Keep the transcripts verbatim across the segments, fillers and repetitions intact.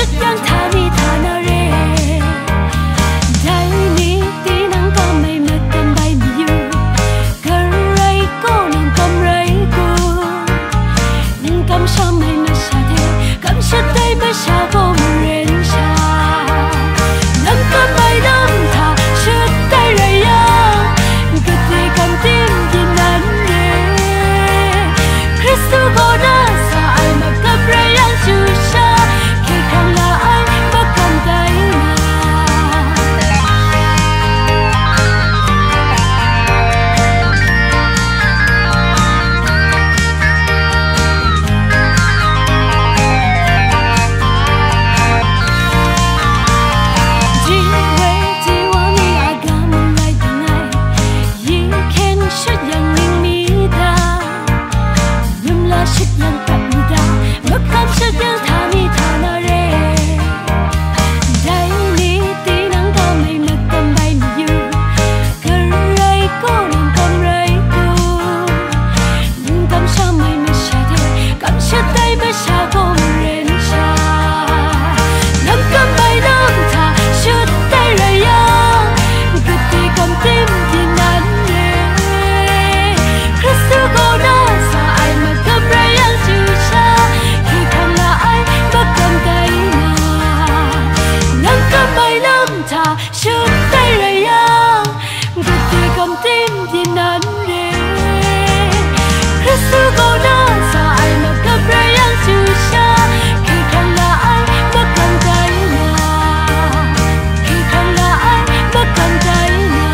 Yang hta mi hta na re, dai ni tinang kam ai makam bai mayu, karai kaw nang kam rai ku, nang kamsham ai masha hte, kamshut ai masha gaw maren sha, nang kam ai lam hta shut ai rai yang, gade kam tim yin nan re. Hkristu gaw na sa ai makam rai yang chyu sha, hkye hkrang la ai makam tai na. Jin wei ji wa mi a ga mun rai ding ai, yi hkyen shut yang ning mi da, num la shut yang prat mi da, makam shut yang hta mi hta na re. Dai ni tinang kam ai makam bai mayu, karai kaw nang kam rai ku, nang kamsham ai masha hte, kamshut ai masha gaw maren sha, nang kam ai lam hta shut ai rai yang, gade kam tim yin nan re. Hkristu gaw na sa ai makam rai yang chyu sha, hkye hkrang la ai makam tai na, nang kam ai lam hta shut ai rai yang, gade kam tim yin nan re. Hkristu gaw na sa ai makam rai yang chyu sha, hkye hkrang la ai makam tai na, hkye hkrang la ai makam tai na.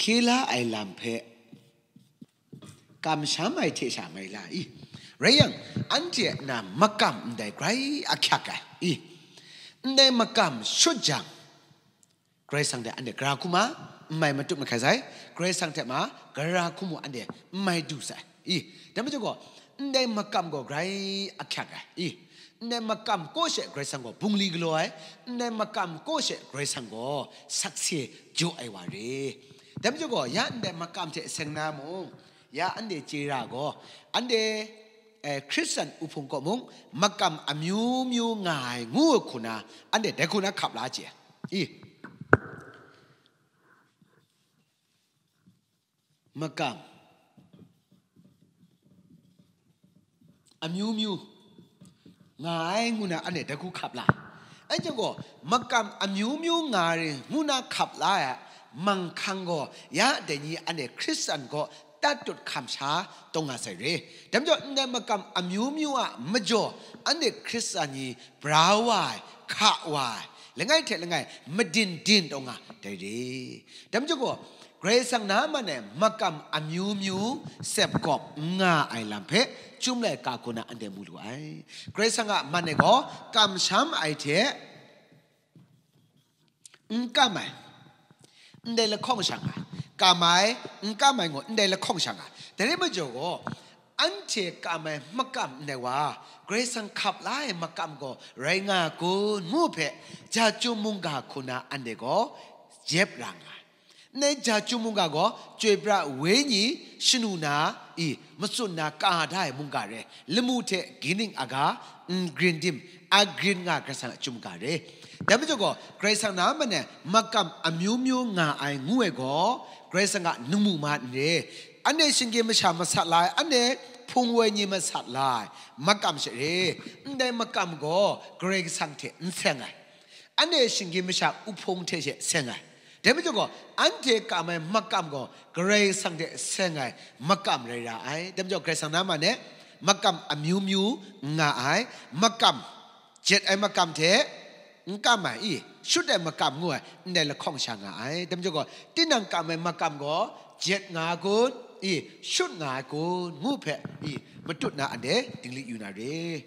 Hkye la ai lam hpe kamsham ai hte sha mai la i? Rai yang, anhte a na makam ndai grai ahkyak ai i? Ndai makam shut jang, Karai Kasang hte anhte gara hkum a, n mai matut mahkai sai, Karai Kasang hte ma gara hkum u anhte n mai du sai. I, dai majaw gaw, ndai makam gaw grai ahkyak ai. I, ndai makam kaw she Karai Kasang gaw bungli galaw ai, ndai makam kaw she Karai Kasang gaw sakse jaw ai wa re. Dai majaw gaw, ya ndai makam hte seng na mung, ya anhte chye ra gaw, anhte, eh, Hkristan uhpung kaw mung makam amyu myu nga ai ngu ai hku na, anhte dai hku na hkap la chye ai. I, makam amyu myu nga ai ngu na anhte dai hku hkap la. Anhte gaw makam amyu myu nga ai ngu na hkap la ai a manghkang gaw, ya dai ni anhte Hkristan gaw tatut hkam sha taw nga sai re. Dai majaw, ndai makam amyu myu a majaw, anhte Hkristan ni bra wa ai, hka wa ai, langai hte langai madin din taw nga dai re. Dai majaw gaw, Karai Kasang na man e makam amyu myu sep gawp n nga ai lam hpe, Chyum laika hku na anhte mu lu ai. Karai Kasang a man e gaw kamsham ai hte n kam ai, ndai lahkawng sha nga ai. Kam ai, n kam ai ngu ndai lahkawng sha nga ai. Dai rai majaw gaw, anhte kam ai makam ndai wa, Karai Kasang hkap la ai makam gaw rai nga kun ngu hpe, ja chyum mungga hku na anhte gaw jep ra nga ai. Ndai ja chyum mungga gaw, chyoi pra wenyi shanu na i, matsun na ka da ai mungga re, lamu hte gining aga n grin dim, a grin nga Karai Kasang a chyum ga re. Dai majaw gaw, Karai Kasang na man e makam amyu myu nga ai ngu ai gaw, Karai Kasang a ningmu ma n re. Anhte shinggyim masha masat la ai, anhte hpung woi ni masat la ai makam she re. Ndai makam gaw Karai Kasang hte n seng ai. Anhte shinggyim masha uhpung hte she seng ai. Dai majaw gaw, anhte kam ai makam gaw Karai Kasang hte seng ai makam rai ra ai. Dai majaw, Karai Kasang na man e makam amyu myu n nga ai, makam, jet ai makam hte n kam ai, i, shut ai makam ngu ai, ndai lahkawng sha nga ai. Dai majaw gaw, tinang kam ai makam gaw jet nga ai kun, i, shut nga ai kun, ngu hpe, i, matut na anhte dinglik yu na re.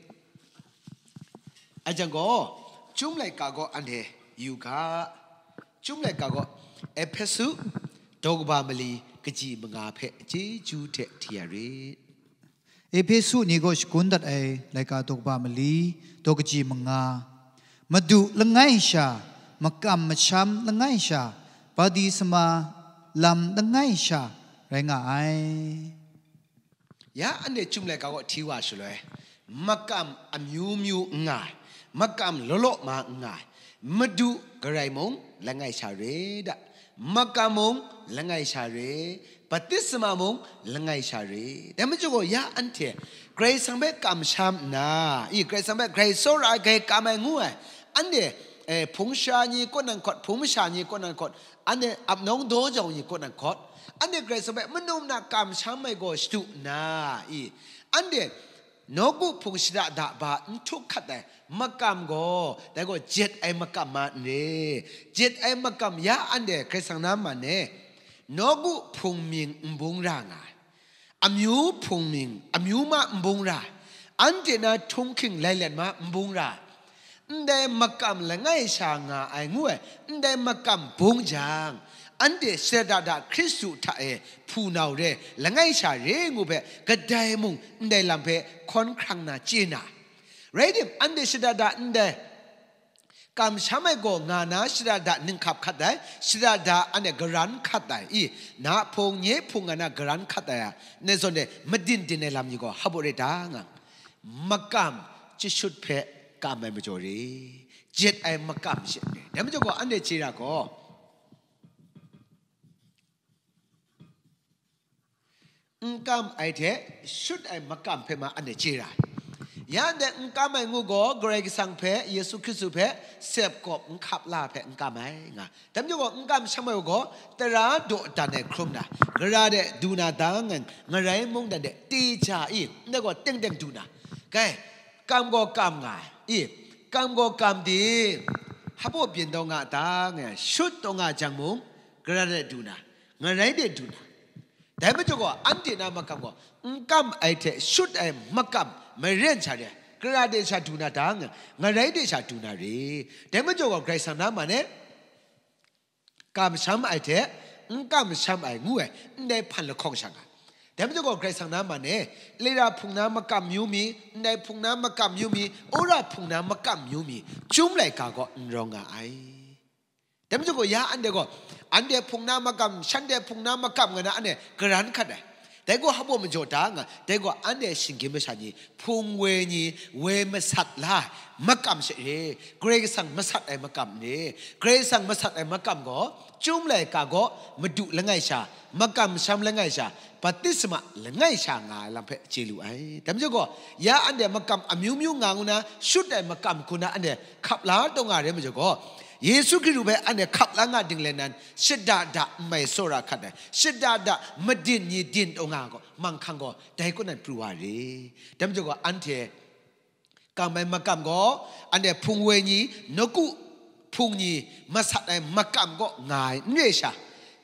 Ajan gaw, Chyum laika gaw anhte yu ga. Chyum laika gaw, Ehpesu daw kaba mali kaji manga hpe chyeju hte hti ya rit. Ehpesu ni gaw shagun dat ai laika daw kaba mali, daw kaji manga, madu langai sha, makam masham langai sha, baptisma lam langai sha rai nga ai. Ya anhte Chyum laika kaw hti wa shaloi, makam amyu myu n nga ai, makam law law ma n nga ai, Madu Karai mung langai sha re da, makam mung langai sha re, Batisma mung langai sha re. Dai majaw gaw, ya anhte Karai Kasang hpe kamsham nna, i, Karai Kasang hpe grai tsawra ai grai kam ai ngu ai, anhte, eh, hpung sha ni kaw nan hkawt, hpung masha ni kaw nan hkawt, anhte ap nawng daw jau ni kaw nan hkawt, anhte Karai Kasang hpe manu mana kamsham ai gaw shadu nna, i, anhte nawku hpung shada da ba n htuk hkat ai makam gaw, dai gaw jet ai makam ma n re. Jet ai makam ya anhte Karai Kasang na man e, nawku hpung mying n bung ra nga ai, amyu hpung mying, amyu ma n bung ra ai, anhte na htunghking lailen ma n bung ra ai, ndai makam langai sha nga ai ngu ai, ndai makam bung jang, anhte shada da Hkristu hta e hpunau re, langai sha re ngu hpe, kadai mung ndai lam hpe hkawn hkrang na chye na. Rai tim, anhte shada da ndai kamsham ai gaw nga na, shada da ninghkap hkat ai, shada da anhte garan hkat ai, i, na hpung, nye hpung nga na garan hkat ai a, ndai zawn e madin din ai lam ni gaw hpa baw rai da nga, makam chyashut hpe kam ai majaw re, jet ai makam she re. Dai majaw gaw, anhte chye ra gaw, n kam ai hte shut ai makam hpe ma anhte chye ra ai. Ya anhte n kam ai ngu gaw, Karai Kasang hpe, Yesu Hkristu hpe, sep kawp n hkap la hpe n kam ai nga. Dai majaw gaw, n kamsham ai gaw, tara dawdan ai hkrum na, gara de du na dang, ngarai mungdan de teja i, ndai gaw teng teng du na, kai, kam gaw kam nga ai, i, kam gaw kam di, hpa baw byin taw nga a ta, nga ai, shut taw nga jang mung, gara de du na, ngarai de du na. Dai majaw gaw, anhte na makam gaw, n kam ai hte shut ai makam maren sha re, gara de sha du na dang, ngarai de sha du na re. Dai majaw gaw, Karai Kasang na man e, kamsham ai hte n kamsham ai ngu ai, ndai hpan lahkawng sha nga. Dai majaw gaw, Karai Kasang na man e, Lera hpung na makam myu mi, ndai hpung na makam myu mi, Ora hpung na makam myu mi, Chyum laika gaw n rawng nga ai. Dai majaw gaw, ya anhte gaw, anhte hpung na makam, shanhte hpung na makam nga na anhte garan hkat ai. Dai gaw hpa baw majaw ta nga, dai gaw anhte shinggyim masha ni, hpung woi ni, woi masat la ai makam she re, Karai Kasang masat ai makam n re. Karai Kasang masat ai makam gaw, Chyum laika gaw, Madu langai sha, makam masham langai sha, Batisma langai sha nga ai lam hpe chye lu ai. Dai majaw gaw, ya anhte makam amyu myu nga ngu na, shut ai makam hku na anhte hkap la taw nga re majaw gaw, Yesu Hkristu hpe anhte hkap la nga ding len nan, shada da n mai tsawra hkat ai, shada da madin ni din taw nga gaw, manghkang gaw dai kaw nan pru wa re. Dai majaw gaw, anhte kam ai makam gaw, anhte hpung woi ni, nawku hpung ni masat ai makam kaw nga ai n re sha,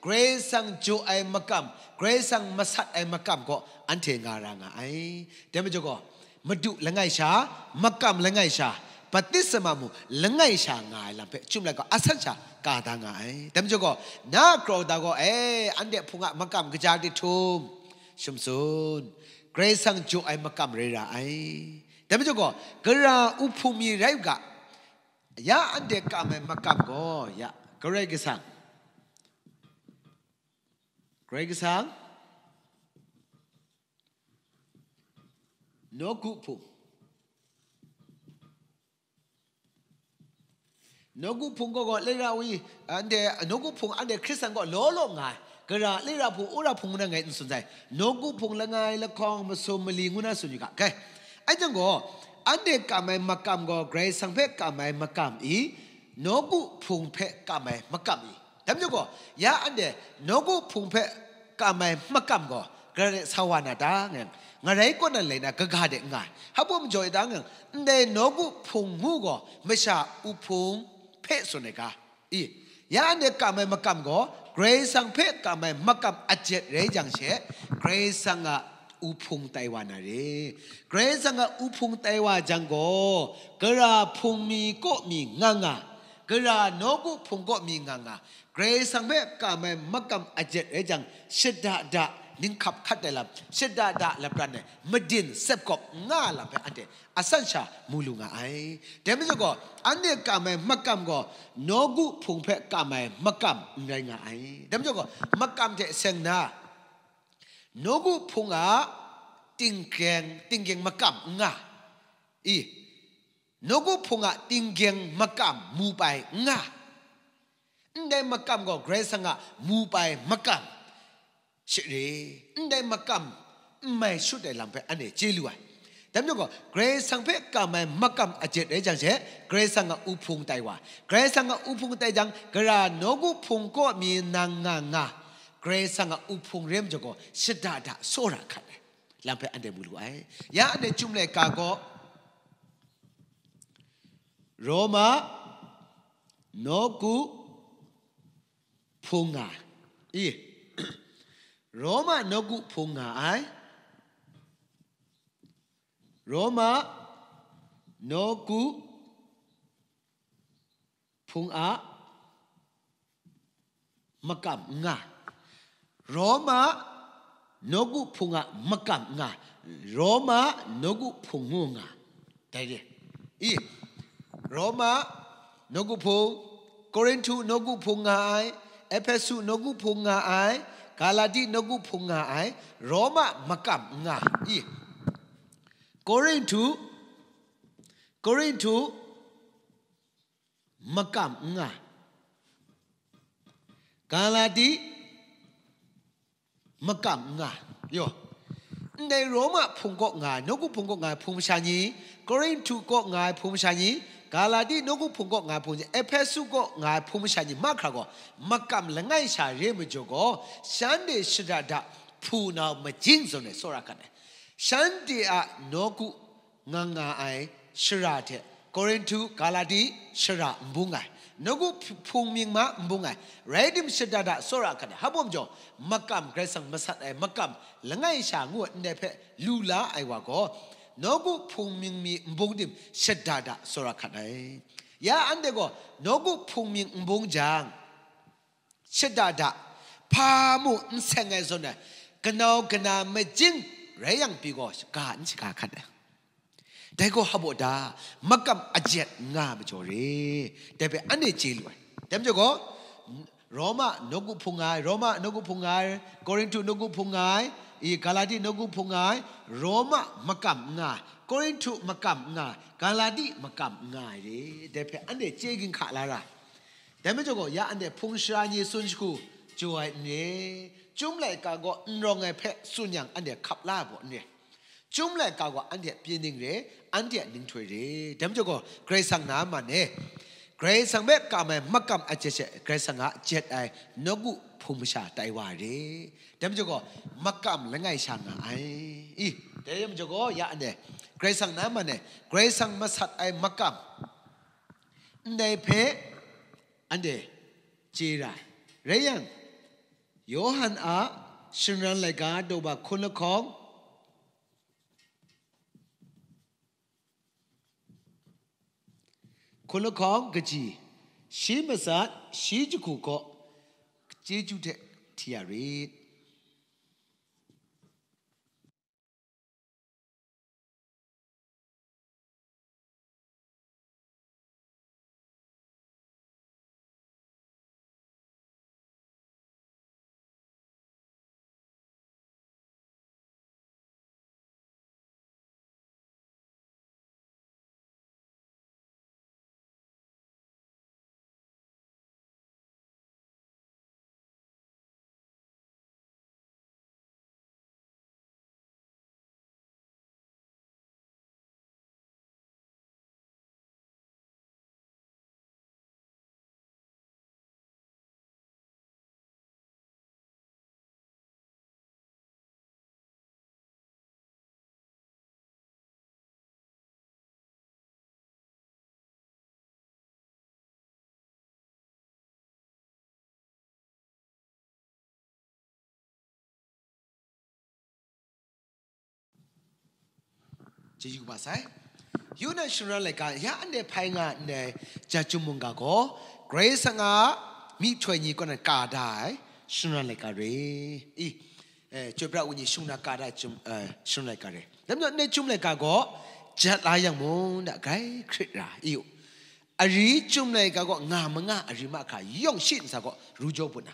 Karai Kasang jaw ai makam, Karai Kasang masat ai makam kaw anhte nga ra nga ai. Dai majaw gaw, Madu langai sha, makam langai sha, Batisma mung langai sha nga ai lam hpe Chyum laika gaw asan sha ka da nga ai. Dai majaw gaw, na grau da gaw, e, anhte hpung a makam kaja di htum, sum tsun, Karai Kasang jaw ai makam rai ra ai. Dai majaw gaw, gara uhpung mi rai u ga, ya anhte kam ai makam gaw, ya, Karai Kasang, Karai Kasang, nawku hpung, nawku hpung gaw gaw, Lera wi, anhte, nawku hpung anhte Hkristan gaw law law nga ai, gara Lera hpung, Ora hpung ngu na ngai n tsun sai, nawku hpung langai lahkawng masum mali ngu na tsun yu ga, kai. Ai jang gaw, anhte kam ai makam gaw, Karai Kasang hpe kam ai makam i, nawku hpung hpe kam ai makam i, dai majaw gaw, ya anhte nawku hpung hpe kam ai makam gaw, gara de sa wa na ta ngang, ngarai kaw nan lai na kaga de nga ai, hpa baw majaw i ta ngang, ndai nawku hpung ngu gaw, masha uhpung hpe tsun ai ga, i, ya anhte kam ai makam gaw, Karai Kasang hpe kam ai makam ajet rai jang she, Karai Kasang a uhpung tai wa na re. Karai Kasang a uhpung tai wa jang gaw, gara hpung mi kaw mi nga nga, gara nawku hpung kaw mi nga nga, Karai Kasang hpe kam ai makam ajet rai jang, shada da ninghkap hkat ai lam, shada da lapran ai madin sepkawp nga lam hpe anhte asan sha mu lu nga ai. Dai majaw gaw, anhte kam ai makam gaw, nawku hpung hpe kam ai makam n rai nga ai. Dai majaw gaw, makam hte seng na, nawku hpung a tinggyeng, tinggyeng makam n nga. I, nawku hpung a tinggyeng makam mu pai n nga. Ndai makam gaw Karai Kasang a mu pai makam. Share, ndai makam n mai shut ai lam hpe anhte chye lu ai. Dai majaw gaw, Karai Kasang hpe kam ai makam ajet rai jang she, Karai Kasang a uhpung tai wa. Karai Kasang a uhpung tai jang, gara nawku hpung kaw mi nang nga nga, Karai Kasang a uhpung re majaw gaw, shada da tsawra hkat ai. Lam hpe anhte mu lu ai. Ya anhte Chyum laika gaw, Roma nawku hpung nga. I, Roma nawku hpung nga ai. Roma nawku hpung a makam n nga. Roma nawku hpung a makam n nga. Roma nawku hpung ngu nga. Dai re. I, Roma nawku hpung, Korinhtu nawku hpung nga ai, Ehpesu nawku hpung nga ai, Galati nawku hpung nga ai, Roma makam n nga. I, Korinhtu, Korinhtu makam n nga. Galati makam n nga. Yo. Ndai Roma hpung kaw nga ai, nawku hpung kaw nga ai hpung masha ni, Korinhtu kaw nga ai hpung masha ni, Galati nawku hpung kaw nga ai hpung ni, Ehpesu kaw nga ai hpung masha ni mahkra gaw, makam langai sha re majaw gaw, shanhte shada da hpunau majing zawn ai tsawra hkat ai. Shanhte a nawku nga nga ai shara hte Korinhtu, Galati shara n bung ai, nawku hpung mying ma n bung ai, rai tim shada da tsawra hkat ai, hpa majaw makam Karai Kasang masat ai makam langai sha ngu ai ndai hpe lu la ai wa gaw, nawku hpung mying mi n bung tim shada da tsawra hkat ai. Ya anhte gaw nawku hpung mying n bung jang, shada da, hpa mu n seng ai zawn ai, kanau kana majing rai yang pyi gaw, ga n shaga hkat ai. Dai gaw hpa da, makam ajet nga majaw re. Dai hpe anhte chye lu ai. Dai majaw gaw, Roma nawku hpung nga ai, Roma nawku hpung nga ai, Korinhtu nawku hpung nga ai, i, Galati nawku hpung nga ai, Roma makam n nga, Korinhtu makam n nga, Galati makam n nga ai re. Dai hpe anhte chye ginhka la ra. Dai majaw gaw, ya anhte hpung shara ni tsun shagu jaw ai n re. Chyum laika gaw n rawng ai hpe tsun yang anhte hkap la ai baw n re. Chyum laika gaw anhte a pyi ning re, anhte a ninghtoi re. Dai majaw gaw, Karai Kasang na man e. Karai Kasang hpe kam ai makam ajet she, Karai Kasang a jet ai nawku hpung masha tai wa ai re. Dai majaw gaw, makam langai sha nga ai. I, dai majaw gaw, ya anhte Karai Kasang na man e, Karai Kasang masat ai makam ndai hpe anhte chye ra ai. Rai yang, Yawhan a shingran laika daw ba hkun lahkawng, hkun lahkawng kaji, shi matsat, shi jahku kaw, chyeju hte hti ya rit. Chyeju kaba sai. Yawhan a shingran laika, ya anhte hpai nga ndai ja chyum mungga gaw, Karai Kasang a myihtoi ni kaw na ka da ai shingran laika re. I, eh, chyoi pra ai ni shung na ka da ai chyum, eh, shingran laika re. Dai majaw, ndai chyum laika gaw, jat la yang mung, na grai hkrit ra, i u. Ari chyum laika gaw nga manga ari mahkra yawng shi ntsa gaw ru jaw bun na.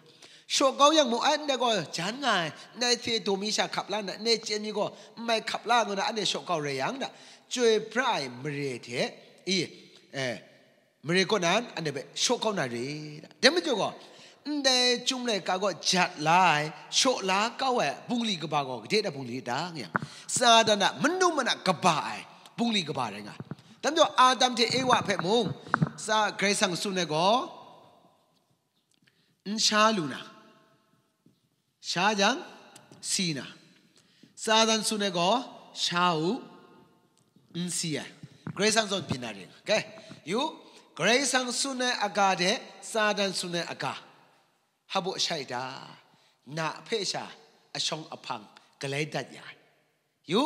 Shaw kau yang mu ai, ndai gaw jan nga ai, ndai hte daw mi sha hkap la nna, ndai chyen mi gaw n mai hkap la ngu na, anhte shaw kau rai yang da, chyoi pra ai mare hte, i, eh, mare kaw nan, anhte hpe shaw kau na re da. Dai majaw gaw, ndai Chyum laika gaw jat la ai, shaw la kau ai bungli kaba gaw gade na bungli da nga yang, Satan a manu mana kaba ai bungli kaba rai nga. Dai majaw Adam hte Ewa hpe mung, sa Karai Kasang tsun ai gaw, n sha lu na, sha jang, si na. Satan tsun ai gaw, sha u, n si ai. Karai Kasang zawn byin na ring. Okay. Yu, Karai Kasang tsun ai aga de, Satan tsun ai aga, hpa baw shai da, na hpe sha, ashawng ahpang, galai dat ya ai. Yu,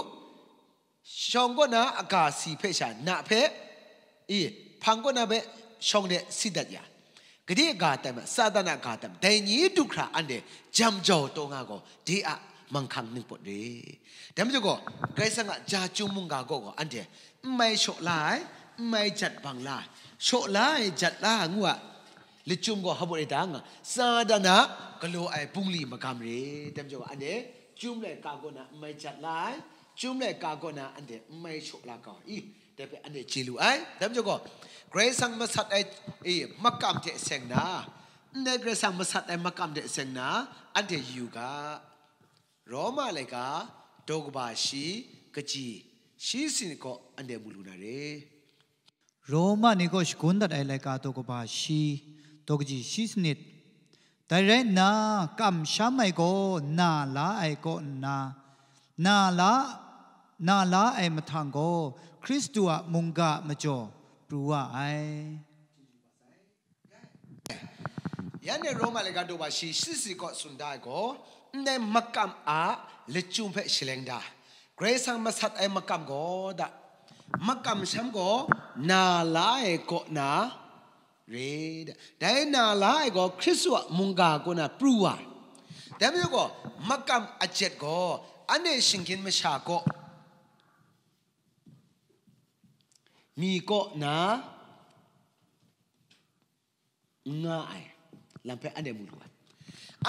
shawng kaw na aga si hpe sha, na hpe, i, hpang kaw na hpe shawng de si dat ya. Gade aga tai ma, Satan a aga tai ma, dai ni du hkra anhte jam jau taw nga gaw, de a manghkang ningpawt re. Dai majaw gaw, Karai Kasang a ja Chyum mungga kaw gaw, anhte n mai shaw la ai, n mai jat bang la ai, shaw la ai, jat la ai ngu a, lachyum gaw hpa baw rai da nga, Satan a galaw ai bungli magam re. Dai majaw gaw, anhte Chyum laika kaw na n mai jat la ai, Chyum laika kaw na anhte n mai shaw la kau ai, i, dai hpe anhte chye lu ai. Dai majaw gaw, Karai Kasang masat ai, i, makam hte seng na, ndai Karai Kasang masat ai makam hte seng na, anhte yu ga. Roma laika, daw kaba shi, kaji shi sanit kaw anhte mu lu na re. Roma ni kaw shagun dat ai laika daw kaba shi, daw kaji shi sanit. Dai rai nna, kamsham ai gaw na la ai kaw nna, na la, na la ai mahtang gaw, Hkristu a mungga majaw pru wa ai. Yan e Roma laika daw kaba shi shi sanit kaw tsun da ai gaw, ndai makam a lachyum hpe shaleng da, Karai Kasang masat ai makam gaw da, makam sham gaw na la ai kaw na re da. Dai na la ai gaw Hkristu a mungga kaw na pru wa. Dai majaw gaw, makam ajet gaw anhte shinggyim masha kaw, mi kaw na, nga ai lam hpe anhte mu lu ai.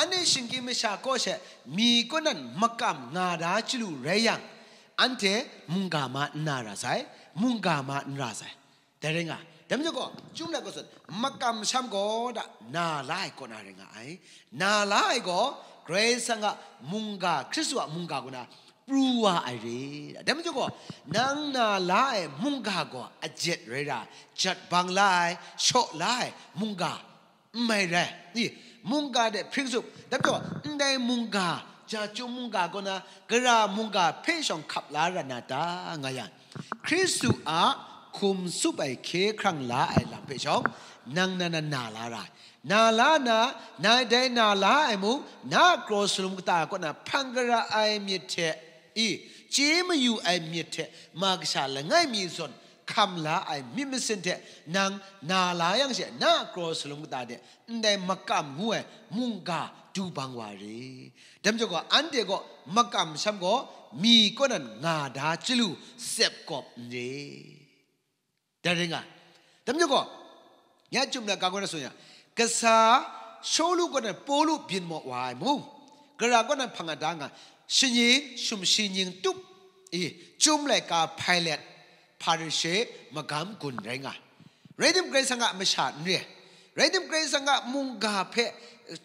Anhte shinggyim masha kaw she mi kaw nan makam nga da chyalu rai yang, anhte mungga ma n na ra sai, mungga ma n ra sai. Dai rai nga, dai majaw gaw, Chyum laika gaw tsun, makam sham gaw da, na la ai kaw na rai nga ai. Na la ai gaw, Karai Kasang a mungga, Hkristu a mungga kaw na, pru wa ai re. Dai majaw gaw, nang na la ai mungga gaw ajet rai ra, jat bang la ai, shaw la ai mungga n mai rai. I, mungga de hpring tsup, dai majaw gaw, ndai mungga, ja Chyum mungga kaw na, gara mungga hpe shawng hkap la ra na ta, nga yang, Hkristu a hkum tsup ai hkye hkrang la ai lam hpe shawng, nang na na na la ra ai. Na la na, nai dai na la ai mung, na kraw salum kata kaw na hpang gara ai myit hte, i, chye mayu ai myit hte, ma kasha langai mi zawn hkam la ai myit masin hte, nang na la yang she, na kraw salum kata de, ndai makam ngu ai mungga du bang wa re. Dai majaw gaw, anhte gaw makam sham gaw mi kaw nan nga da chyalu tsep kawp n re. Dai rai nga. Dai majaw gaw, ya Chyum laika kaw na tsun yang, kasa Shawlu kaw nan Pawlu byin maw wa ai mung, gara kaw nan hpang a da nga, shaning, shumshi ning tup, i, Chyum laika Hpailet, Hparishe, magam gun rai nga. Rai tim, Karai Kasang a masha n re ai. Rai tim, Karai Kasang a mungga hpe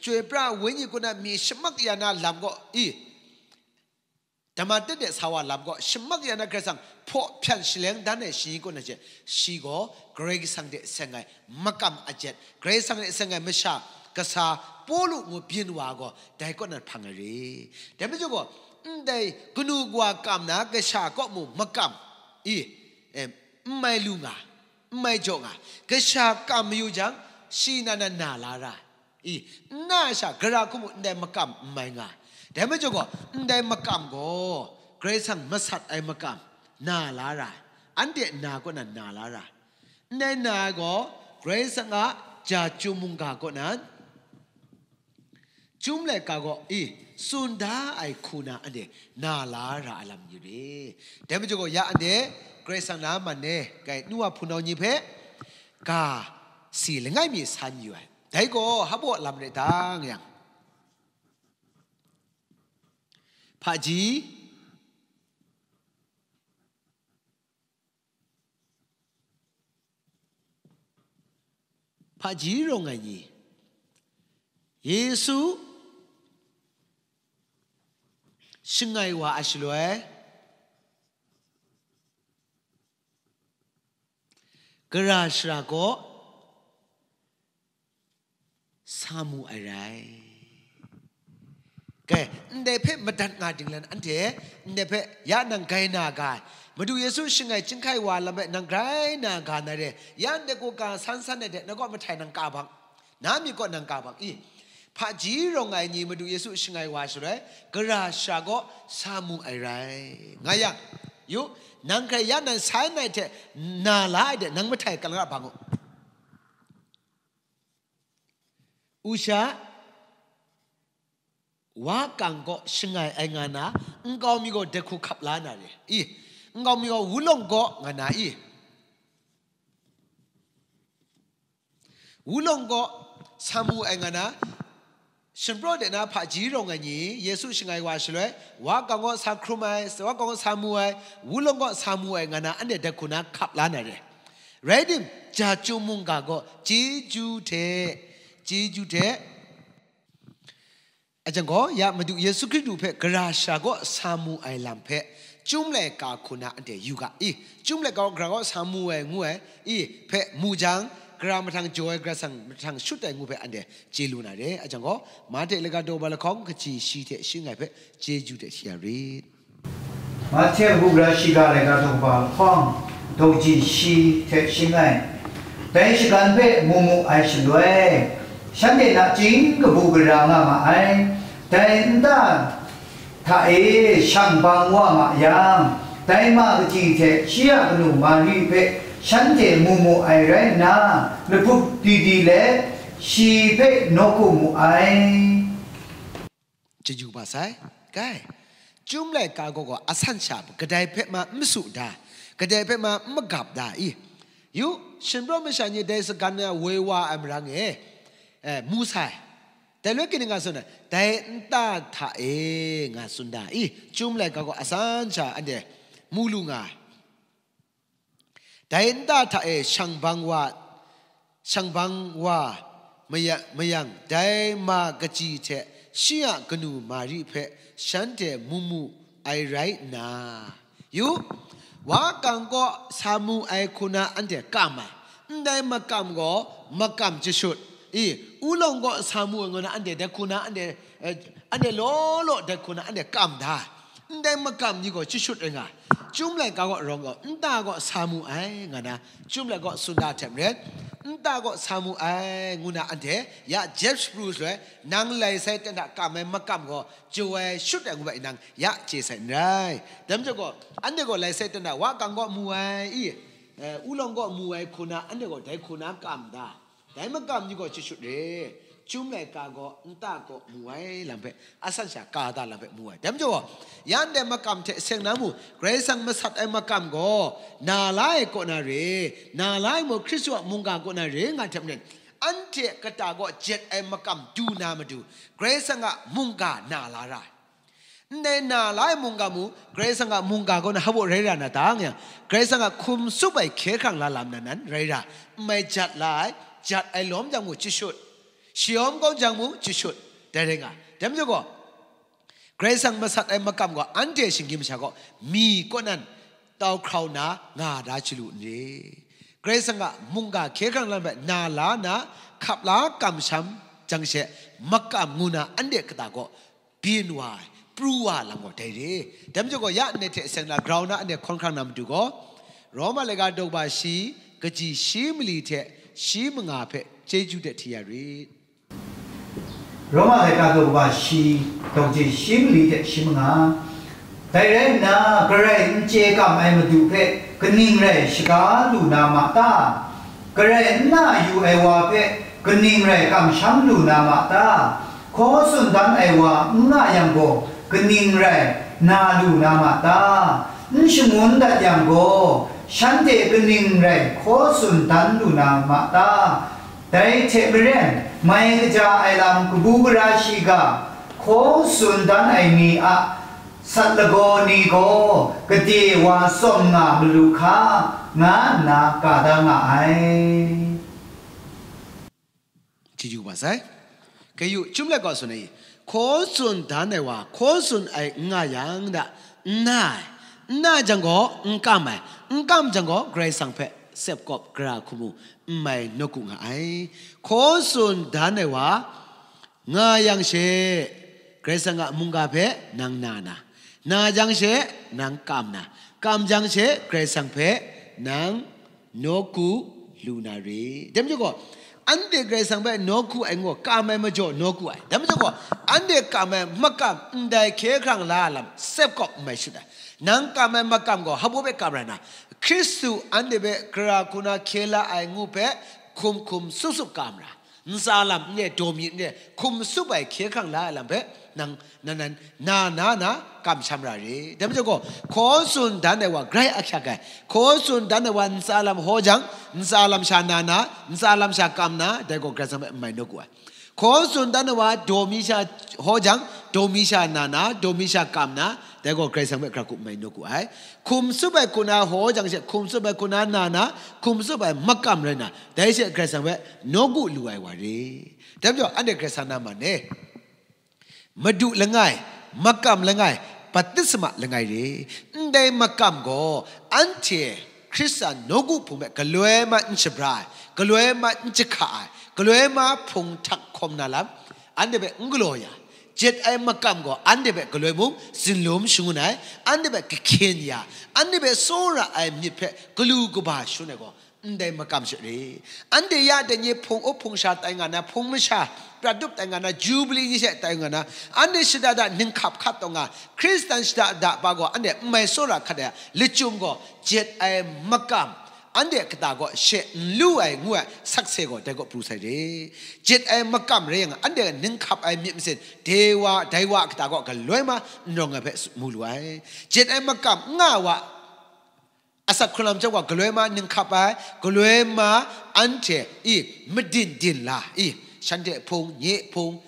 chyoi pra ai Wenyi kaw na mi shamak ya na lam gaw, i, dama ten de sa wa lam gaw, shamak ya na Karai Kasang hpaw hpyan shaleng dan ai shaning kaw na hte, shi gaw Karai Kasang hte seng ai makam ajet, Karai Kasang hte seng ai masha kasa Pawlu ngu byin wa gaw, dai kaw nan hpang ai re. Dai majaw gaw, ndai kanu kawa kam na kasha kaw mung makam, i, em, n mai lu nga, n mai jaw nga, kasha kam mayu jang, shi na na na la ra, i, n na sha gara hku mung ndai makam n mai nga. Dai majaw gaw, ndai makam gaw Karai Kasang masat ai makam na la ra ai, anhte na kaw nan na la ra ai. Ndai na ai gaw, Karai Kasang a ja Chyum mungga kaw nan, Chyum laika gaw, i, tsun da ai hku na anhte na la ra ai lam ni re. Dai majaw gaw, ya anhte Karai Kasang na man e, kai nu wa hpunau ni hpe ga si langai mi san yu ai. Dai gaw hpa baw lam rai ta nga yang, Hpaji, hpaji rawng ai ni, Yesu shangai wa ai shaloi, gara shara kaw sa mu ai rai. Kai, ndai hpe madat nga dinglan anhte, ndai hpe ya nang grai na ga ai, Madu Yesu shangai chyinghkai wa lam hpe nang grai na ga na re, ya ndai kaw ka san san ai hte na kaw mahtai nang ka bang, na myit kaw nang ka bang i? Hpaji rawng ai ni Madu Yesu shangai wa shaloi, gara shara kaw sa mu ai rai. Nga yang, yu, nang hkrai ya nang sai nai hte na la ai de, nang mahtai kalang a bang u. Usha, wa kang kaw shangai ai nga na, nkau mi gaw dahku hkap la na re i? Nkau mi gaw wulawng kaw nga na i? Wulawng kaw sa mu ai nga na, shinpraw de na hpaji rawng ai ni, Yesu shangai wa shaloi, wa kang kaw sa hkrum ai, wa kang kaw sa mu ai, wulawng kaw sa mu ai nga na, anhte dahku na hkap la na re. Rai tim, ja chyum mungga gaw chyeju hte, chyeju hte, a jang gaw, ya Madu Yesu Hkristu hpe gara shara kaw sa mu ai lam hpe, Chyum laika hku na anhte yu ga i? Chyum laika kaw gara kaw sa mu ai ngu ai i hpe mu jang, gara mahtang jaw ai Karai Kasang mahtang shut ai ngu hpe anhte chye lu na re. A jang gaw, Mahte laika daw ba lahkawng kaji shi hte shi ngai hpe chyeju hte shi ya rit. Mahte kabu gara shiga laika daw ba lahkawng, daw kaji shi hte shi ngai. Dai shagan hpe mu mu ai shaloi, shanhte nachying kabu gara nga ma ai. Dai nta hta e shang bang wa ma yang, dai ma kaji hte shi a kanu Mari hpe shanhte mu mu ai rai nna, lahpup di di let shi hpe nawku mu ai. Chyeju ba sai, kai. Chyum laika gaw gaw asan sha kadai hpe ma n masu da, kadai hpe ma n magap da i? Yu, shinpraw masha ni dai sagan na woi wa ai marang e, e, mu sai. Dai loi kaning nga tsun ai, dai nta hta e nga tsun da i? Chyum laika gaw asan sha anhte mu lu nga ai. Dai nta hta e shang bang wa, shang bang wa maya-, mayang, dai ma kaji hte shi a kanu Mari hpe shanhte mu mu ai rai nna, yu, wa kang kaw sa mu ai hku na anhte kam ai, ndai makam gaw makam jashut i, ulawng kaw sa mu ai ngu na anhte dai hku na anhte, eh, anhte law law dai hku na anhte kam da. Ndai makam ni gaw jashut rai nga, Chyum laika kaw rawng gaw, nta kaw sa mu ai, nga na, Chyum laika kaw tsun da hte maren, nta kaw sa mu ai, ngu na anhte ya jep shapru shaloi, nang lai sai ten hta kam ai makam gaw, jaw ai shut ai ngu bai nang ya chye sai n rai. Dai majaw gaw, anhte gaw lai sai ten hta wa kang kaw mu ai i, eh, ulawng kaw mu ai hku na, anhte gaw dai hku na kam da. Dai makam ni gaw jashut re, Chyum laika gaw nta kaw mu ai lam hpe, asan sha ka da lam hpe mu ai. Dai majaw gaw, yan dai makam hte seng na mu, Karai Kasang masat ai makam gaw, na la ai kaw na re, na la ai mung Hkristu a mungga kaw na re nga hte maren, anhte kata gaw jet ai makam du na matu, Karai Kasang a mungga na la ra ai. Ndai na la ai mungga mu, Karai Kasang a mungga kaw na hpaw rai ra na ta, nga yang, Karai Kasang a hkum tsup ai hkye hkrang la lam nan nan rai ra, n mai jat la ai, jat ai lawm jang mu jashut, shayawm kau jang mu jashut, dai rai nga. Dai majaw gaw, Karai Kasang masat ai makam gaw, anhte shinggyim masha gaw, mi kaw nan tau hkrau na nga da chyalu n re. Karai Kasang a mungga hkye hkrang lam bai na la na, hkap la kamsham jang she, makam ngu na anhte kata gaw, byin wa ai, pru wa ai lam gaw dai re. Dai majaw gaw, ya ndai hte seng na grau na anhte hkawn hkrang na matu gaw, Roma laika daw ba shi, kaji shi mali hte shi manga hpe chyeju de hti ya rit. Roma laika daw ba shi, daw kaji shi mali hte shi manga. Dai rai nna, Karai n chye kam ai Madu hpe kaning rai shaga lu na ma ta? Karai n na yu ai wa hpe kaning rai kamsham lu na ma ta? Hkaw tsun dan ai wa n nga yang gaw, kaning rai na lu na ma ta? N shangun dat yang gaw, shanhte kaning rai hkaw tsun dan lu na ma ta? Dai hte maren, mai kaja ai lam kabu gara shiga hkaw tsun dan ai ni a Sat lagaw ni gaw gade wa tsawm nga malu hka, nga nna ka da nga ai. Chyeju kaba sai. Kayu chyum let gaw tsun ai, hkaw tsun dan ai wa hkaw tsun ai n nga yang da, n na ai, n na jang gaw n kam ai, n kam jang gaw Karai Kasang hpe sepkawp gara hku mu n mai nawku nga ai. Hkaw tsun dan ai wa nga yang she, Karai Kasang a mungga hpe nang na na, na jang she nang kam na, kam jang she Karai Kasang hpe nang nawku lu na re. Dai majaw gaw, anhte Karai Kasang hpe nawku ai ngu, kam ai majaw nawku ai. Dai majaw gaw, anhte kam ai makam ndai hkye hkrang la ai lam sepkawp n mai shut ai. Nang kam ai makam gaw hpa baw hpe kam rai na, Hkristu anhte hpe gara hku na hkye la ai ngu hpe hkum hkum sup sup kam ra. Ntsa lam n re, daw mi n re, hkum sup ai hkye hkrang la ai lam hpe nang, nan, nan, na, na, na, kamsham ra re. Dai majaw gaw, hkaw tsun dan ai wa grai ahkyak ai. Hkaw tsun dan ai wa ntsa lam hkaw jang, ntsa lam sha na na, ntsa lam sha kam na, dai gaw Karai Kasang hpe n mai nawku ai. Hkaw tsun dan ai wa daw mi sha hkaw jang, daw mi sha na na, daw mi sha kam na, dai gaw Karai Kasang hpe gara hku n mai nawku ai. Hkum sup ai hku na hkaw jang she, hkum sup ai hku na na na, hkum sup ai makam rai na, dai she Karai Kasang hpe nawku lu ai wa re. Dai majaw, anhte Karai Kasang na man e. Madu langai, makam langai, baptisma langai re. Ndai makam gaw anhte Hkristan nawku hpung hpe galoi ma n shabra ai, galoi ma n jahka ai, galoi ma hpung htak hkawm na lam, anhte hpe n galaw ya, jet ai makam gaw anhte hpe galoi mung zinlum shangun ai, anhte hpe kahkyen ya, anhte hpe tsawra ai myit hpe galu kaba shangun ai gaw, ndai makam she re. Anhte ya dai ni hpung up hpung sha tai nga na, hpung masha prat dup tai nga na, Jubili ni she tai nga na, anhte shada da ninghkap hkat taw nga, Hkristan shada da ba gaw anhte n mai tsawra hkat ai a lachyum gaw, jet ai makam, anhte kata gaw she n lu ai ngu ai sakse gaw dai gaw pru sai re. Jet ai makam rai yang, anhte ninghkap ai myit masin, dai wa, dai wa kata gaw galoi ma n rawng ai hpe mu lu ai. Jet ai makam n nga wa, asak hkrung lam chyawm gaw galoi ma ninghkap ai, galoi ma anhte, i, madin din la, i, shanhte hpung, nye hpung,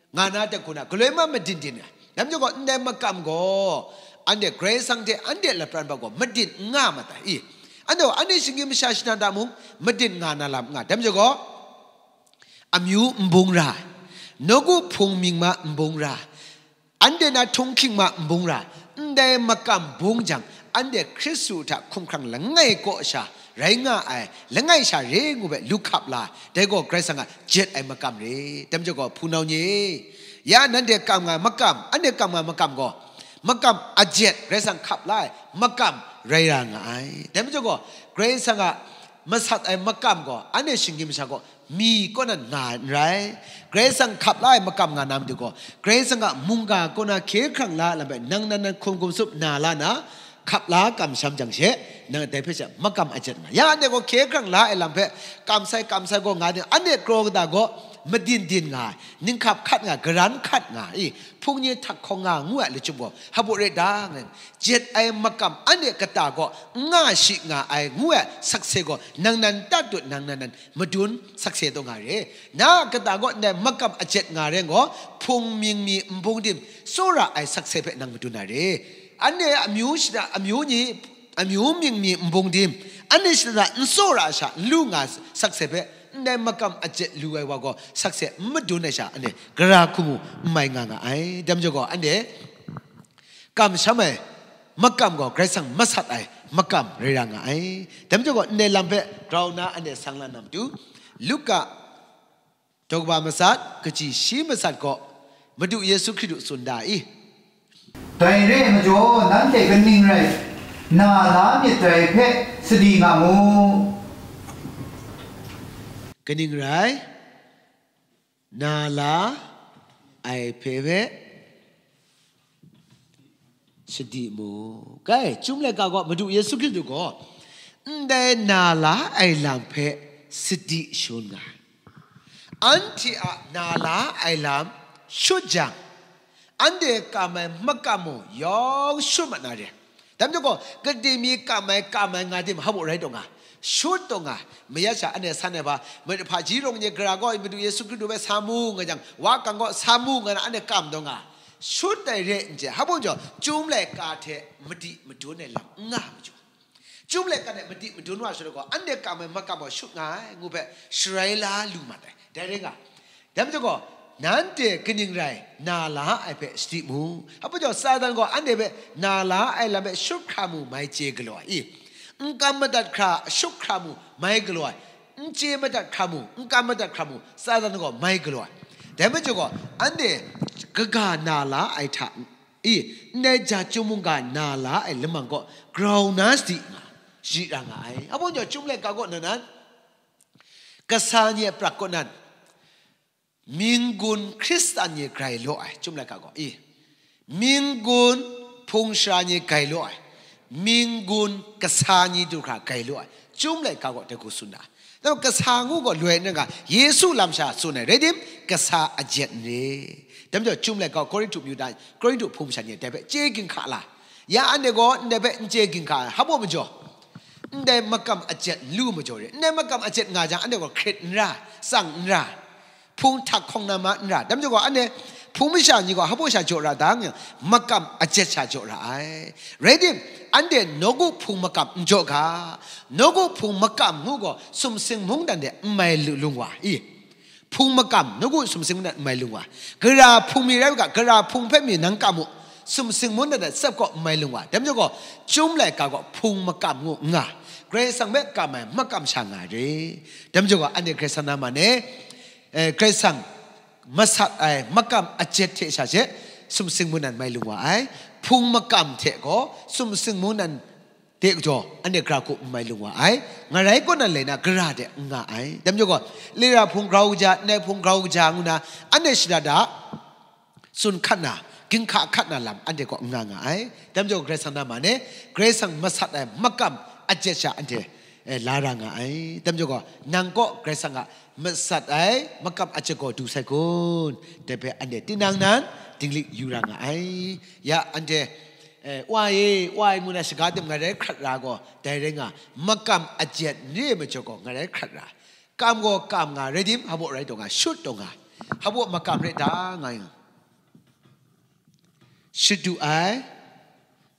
nga na de hku na, galoi ma madin din ai. Dai majaw gaw, ndai makam gaw, anhte Karai Kasang hte anhte lapran hpa gaw madin n nga mat ai, i. Anhte gaw, anhte shinggyim masha shana da mung, madin nga na lam n nga. Dai majaw gaw, amyu n bung ra, nawku hpung mying ma n bung ra, anhte na htunghking ma n bung ra, ndai makam bung jang, anhte Hkristu hta hkumhkrang langai kaw sha rai nga ai, langai sha re ngu hpe lu hkap la, dai gaw Karai Kasang a jet ai makam re. Dai majaw gaw, hpunau ni e, ya nanhte kam nga ai makam, anhte kam nga ai makam gaw, makam ajet Karai Kasang hkap la ai makam rai ra nga ai. Dai majaw gaw, Karai Kasang a masat ai makam gaw, anhte shinggyim masha gaw mi kaw nan nga ai n rai. Karai Kasang hkap la ai makam nga na matu gaw, Karai Kasang a mungga kaw na hkye hkrang la ai lam hpe nang nan nan hkum hkum sup na la na, hkap la kamsham jang she, nang dai hpe she makam ajet nga. Ya anhte gaw hkye hkrang la ai lam hpe kam sai, kam sai gaw nga ai, anhte kraw kata gaw madin din nga ai, ninghkap hkat nga, garan hkat nga, i, hpung ni htak hkawng nga ngu ai lachyum gaw, hpa baw rai ta, ngai, jet ai makam anhte kata gaw n nga shi nga ai ngu ai sakse gaw, nang nan tatut, nang nan nan madun sakse taw nga re. Na kata gaw ndai makam ajet nga re gaw, hpung mying mi nbung dim tsawra ai sakse hpe nang madun na re. Anhte amyu shada, amyu ni, amyu mying mi nbung dim, anhte shada n tsawra sha n lu nga sakse hpe, ndai makam ajet lu ai wa gaw sakse n madun ai sha, anhte gara hku mu n mai nga nga ai. Dai majaw gaw, anhte kamsham ai makam gaw Karai Kasang masat ai makam rai ra nga ai. Dai majaw gaw, ndai lam hpe grau nna anhte sang la na matu, Luka daw kaba matsat, kaji shi matsat gaw Madu Yesu Hkristu tsun da i? Dai re ai majaw, nanhte kaning rai na la myit dai hpe sadi nga mu. Kaning rai na la ai hpe hpe sadi mu. Kai, Chyum laika gaw Madu Yesu Hkristu gaw ndai na la ai lam hpe sadi shangun nga ai. Anhte a na la ai lam shut jang, anhte kam ai makam mung yawng shut mat na re. Dai majaw gaw, gade mi kam ai, kam ai nga tim hpa baw rai taw nga, shut taw nga, mayat sha anhte san ai hpa, ma-, hpaji rawng ni gara gaw Madu Yesu Hkristu hpe sa mu nga jang, wa kang gaw sa mu nga na anhte kam taw nga, shut ai re n chye, hpa bung jaw, chyum laika hte madi madun ai lam n nga ai majaw, chyum laika hte madi madun wa shut ai gaw, anhte kam ai makam gaw shut nga ai, ngu hpe sharai la lu mat ai. Dai rai nga, dai majaw gaw, nanhte kaning rai na la ai hpe sadi mu. Hpa bung jaw, Satan gaw anhte hpe na la ai lam hpe shut hkra mu mai chye galaw ai, i, n kam madat hkra shut hkra mu mai galaw ai, n chye madat hkra mu, n kam madat hkra mu, Satan gaw mai galaw ai. Dai majaw gaw, anhte kaga na la ai hta, i, ndai ja chyum mungga na la ai lamang gaw grau na sadi nga, shayi ra nga ai. Hpa bung jaw, chyum laika kaw na nan, kasa ni a prat kaw nan, minggun Hkristan ni grai law ai, chyum laika gaw, i, minggun hpung shara ni grai law ai, minggun kasa ni du hkra grai law ai, chyum laika gaw dai hku tsun da. Dai kasa ngu gaw loi n rai ga, Yesu lam sha tsun ai, rai tim, kasa ajet n re. Dai majaw, chyum laika Korinhtu myu da, Korinhtu hpung masha ni dai hpe chye ginhka la. Ya anhte gaw ndai hpe n chye ginhka ai, hpa bung majaw, ndai makam ajet n lu majaw re, ndai makam ajet nga jang, anhte gaw hkrit n ra, tsang n ra, hpung htak hkawng na ma n ra. Dai majaw gaw, anhte hpung masha ni gaw hpa bung sha jaw ra dang yang, makam ajet sha jaw ra ai. Rai tim, anhte nawku hpung makam n jaw ga, nawku hpung makam ngu gaw sumsing mungdan de n mai lu-, lung wa, i, hpung makam, nawku sumsing mungdan n mai lung wa, gara hpung mi rai u ga, gara hpung hpe mi nang kam u, sumsing mungdan de tsep kaw n mai lung wa. Dai majaw gaw, chyum laika gaw hpung makam ngu n nga, Karai Kasang hpe kam ai makam sha nga re. Dai majaw gaw, anhte Karai Kasang na man e, eh, Karai Kasang masat ai makam ajet hte sha she sumsing mungdan mai lung wa ai. Hpung makam hte gaw sumsing mungdan hte gaw anhte gara hku n mai lung wa ai. Ngarai kaw nan lai na, gara de n nga ai. Dai majaw gaw, lira hpung grau kaja, ndai hpung grau kaja ngu na, anhte shada da tsun hkat na, ginhka hkat na lam anhte kaw n nga nga ai. Dai majaw gaw, Karai Kasang na man e, Karai Kasang masat ai makam ajet sha anhte, eh, la ra nga ai. Dai majaw gaw, nang kaw Karai Kasang a masat ai makam ajet gaw du sai kun? Dai hpe anhte tinang nan dinglik yu ra nga ai. Ya, anhte, eh, Wa e, Wa e, ngu na shaga tim ngarai hkrat ra gaw, dai rai nga, makam ajet n re ai majaw gaw ngarai hkrat ra. Kam gaw kam nga, rai tim, hpa bung rai taw nga, shut taw nga, hpa bung makam re ta nga yang, shadu ai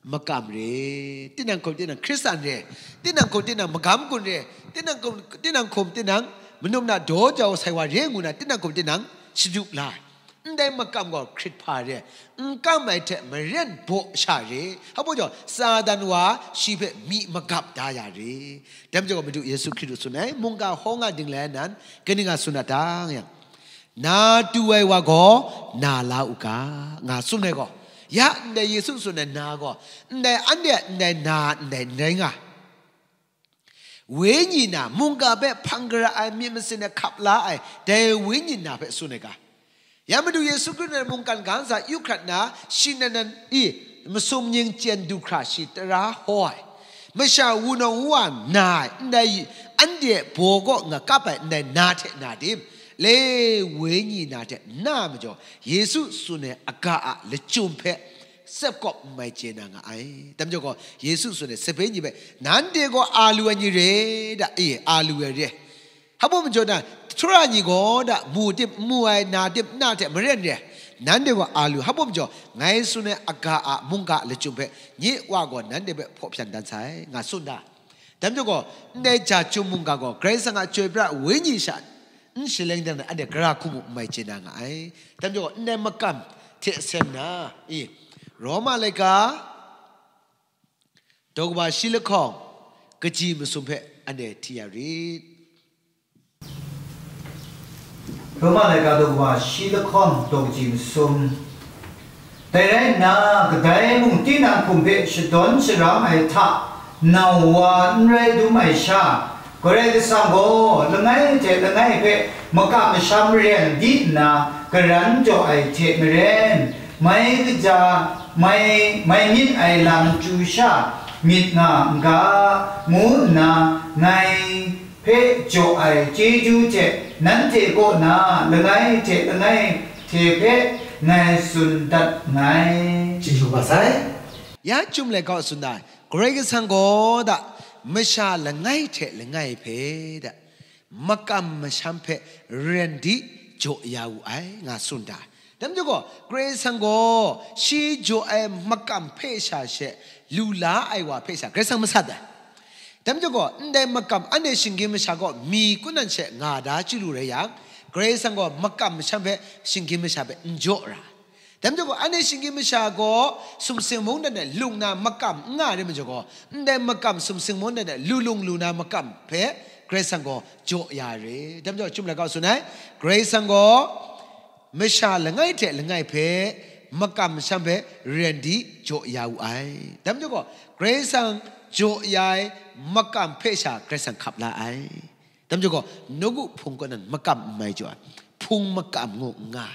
makam re, tinang hkum tinang Hkristan re, tinang hkum tinang magam gun re, tinang hkum, tinang hkum tinang manum na daw jau sai wa re ngu na, tinang hkum tinang shadu la ai. Ndai makam gaw hkrit hpa re, n kam ai hte maren baw sha re, hpa bung jaw, Satan wa shi hpe myi magap da ya re. Dai majaw gaw, Madu Yesu Hkristu tsun ai, mungga hkaw nga ding lai nan, kaning a tsun a ta nga yang, na tu ai wa gaw na la u ga, nga tsun ai gaw, ya ndai Yesu tsun ai na gaw, ndai anhte a ndai na ndai n rai nga. Wenyi na, mungga hpe hpang gara ai, myit masin e hkap la ai, dai Wenyi na hpe tsun ai ga. Ya Madu Yesu Hkristu nan mungkan ga ntsa yu hkrat nna, shi nan nan i masum nying chyen du hkra shi tara hkaw ai. Masha wunawng wuwa na ai, ndai anhte baw kaw nga kap ai ndai na hte na tim, le Wenyi na hte na majaw, Yesu tsun ai aga a lachyum hpe tsep kawp n mai chye na nga ai. Dai majaw gaw, Yesu tsun ai sape ni hpe, nanhte gaw a lu ai ni re da, e, a lu ai re. Hpa bung majaw na, htara ni gaw da, mu tim, n mu ai, na tim, na hte maren re. Nanhte gaw a lu, hpa bung majaw, ngai tsun ai aga a mungga a lachyum hpe, nye Wa gaw nanhte hpe hpaw hpyan dan sai, nga tsun da. Dai majaw gaw, ndai ja chyum mungga gaw, Karai Kasang a chyoi pra Wenyi sha n shaleng dan ai, anhte gara hku mu n mai chye na nga ai. Dai majaw gaw, ndai makam hte seng na, i, Roma laika, daw kaba shi lahkawng, kaji masum hpe anhte hti ya rit. Roma laika daw kaba shi lahkawng, daw kaji masum. Dai rai nna, kadai mung tinang hkum hpe shadawn sharam ai hta nau wa n rai dum ai sha, Karai Kasang gaw langai hte langai hpe makam masham ren di nna, karan jaw ai hte maren, mai kaja, mai, mai myit ai lam chyu sha myit nga n ga, ngu nna ngai hpe jaw ai chyeju hte nanhte kaw na langai hte langai hte hpe ngai tsun dat nngai. Chyeju kaba sai. Ya chyum laika tsun da, Karai Kasang gaw da, masha langai hte langai hpe da, makam masham hpe ren di jaw ya wu ai, nga tsun da. Dai majaw gaw, Karai Kasang gaw shi jaw ai makam hpe sha she lu la ai wa hpe sha Karai Kasang masat ai. Dai majaw gaw, ndai makam anhte shinggyim masha gaw mi kun nan she nga da chyalu rai yang, Karai Kasang gaw makam masham hpe shinggyim masha hpe n jaw ra. Dai majaw gaw, anhte shinggyim masha gaw sumsing mungdan de lung na makam n nga rai majaw gaw, ndai makam sumsing mungdan de lu lung lu na makam hpe Karai Kasang gaw jaw ya re. Dai majaw gaw, chyum laika tsun ai, Karai Kasang gaw masha langai hte langai hpe makam masham hpe ren di jaw ya wu ai. Dai majaw gaw, Karai Kasang jaw ya ai makam hpe sha Karai Kasang hkap la ai. Dai majaw gaw, nawku hpung kaw nan makam n mai jaw ai, hpung makam ngu n nga.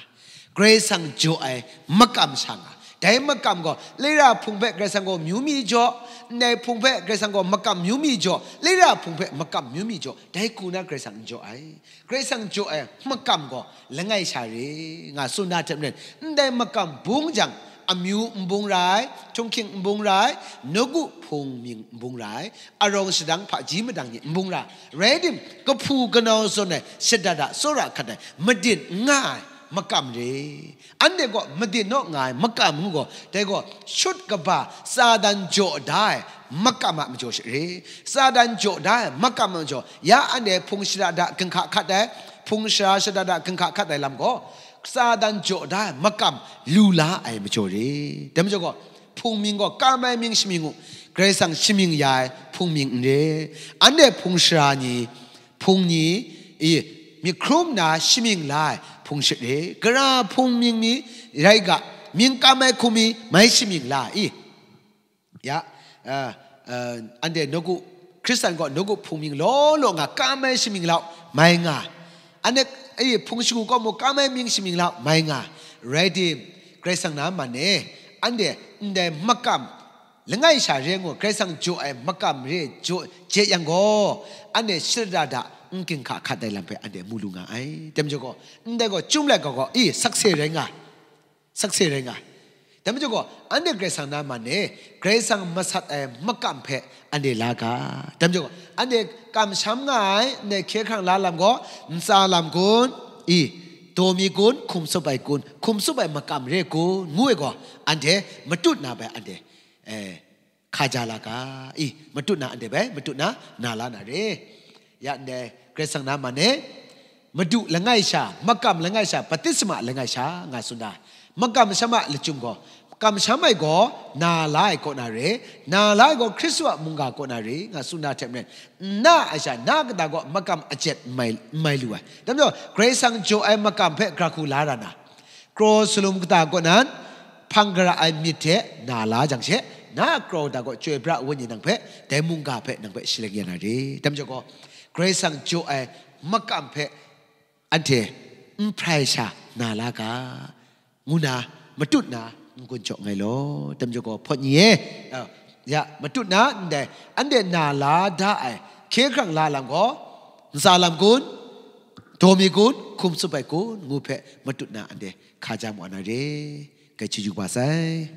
Karai Kasang jaw ai makam sha nga. Dai makam gaw, laira hpung hpe Karai Kasang gaw myu mi jaw, ndai hpung hpe Karai Kasang gaw makam myu mi jaw, laira hpung hpe makam myu mi jaw, dai ku na Karai Kasang n jaw ai. Karai Kasang jaw ai makam gaw langai sha re nga tsun na hte maren, ndai makam bung jang, amyu n bung rai, htunghking n bung rai, nawku hpung mying n bung rai, arawng shadang hpaji madang ni n bung ra, rai tim, kahpu kanau zawn ai shada da tsawra hkat ai madin n nga ai makam re. Anhte gaw madin naw nga ai makam ngu gaw, dai gaw shut kaba Satan jaw da ai makam a majaw she re. Satan jaw da ai makam a majaw, ya anhte hpung shada da ginhka hkat ai, hpung shara shada da ginhka hkat ai lam gaw, Satan jaw da ai makam lu la ai majaw re. Dai majaw gaw, hpung mying gaw kam ai mying shamying u, Karai Kasang shamying ya ai hpung mying n re. Anhte hpung shara ni, hpung ni, i, myit hkrum nna shamying la ai hpung shit re. Gara hpung mying mi rai ga, mying kam ai hku mi mai shamying la i. Ya, uh, uh, anhte nawku, Hkristan gaw nawku hpung mying law law nga kam ai shamying lau mai nga. Anhte, i, hpung shagu gaw mu kam ai mying shamying lau mai nga. Rai tim, Karai Kasang na man e, anhte ndai makam langai sha re ngu, Karai Kasang jaw ai makam re jaw je yang gaw, anhte shada da n ginhka hkat ai lam hpe anhte mu lu nga ai. Dai majaw gaw, ndai gaw, chyum laika gaw, i, sakse rai nga, sakse rai nga. Dai majaw gaw, anhte Karai Kasang na man e, Karai Kasang masat ai makam hpe anhte la ga. Dai majaw gaw, anhte kamsham nga ai, ndai hkye hkrang la lam gaw, ntsa lam kun, i, daw mi kun, hkum tsup ai kun, hkum tsup ai makam re kun, ngu ai gaw, anhte matut na bai anhte, eh, hkaja la ga, i, matut na anhte bai, matut na, na la na re. Ya ndai, Karai Kasang na man e, madu langai sha, makam langai sha, batisma langai sha, nga tsun da. Makam masham a lachyum gaw, kamsham ai gaw, na la ai kaw na re, na la ai gaw Hkristu a mungga kaw na re, nga tsun da hte maren, na ai sha, na kata gaw makam ajet n mai, n mai lu ai. Dai majaw, Karai Kasang jaw ai makam hpe gra hku la ra na, kraw salum kata kaw nan, hpang gara ai myit hte na la jang she, na kraw kata gaw Chyoi pra Wenyi nang hpe, dai mungga hpe nang hpe shaleng ya na re. Dai majaw gaw, Karai Kasang jaw ai makam hpe anhte n hprai sha na la ga, ngu na matut na n-gun jaw nngai law. Dai majaw gaw, hpawt ni e, uh, ya, matut na ndai, anhte na la da ai hkye hkrang la lam gaw, ntsa lam kun, daw mi kun, hkum tsup ai kun, ngu hpe matut na anhte hkaja mu na re, kai chyeju kaba sai.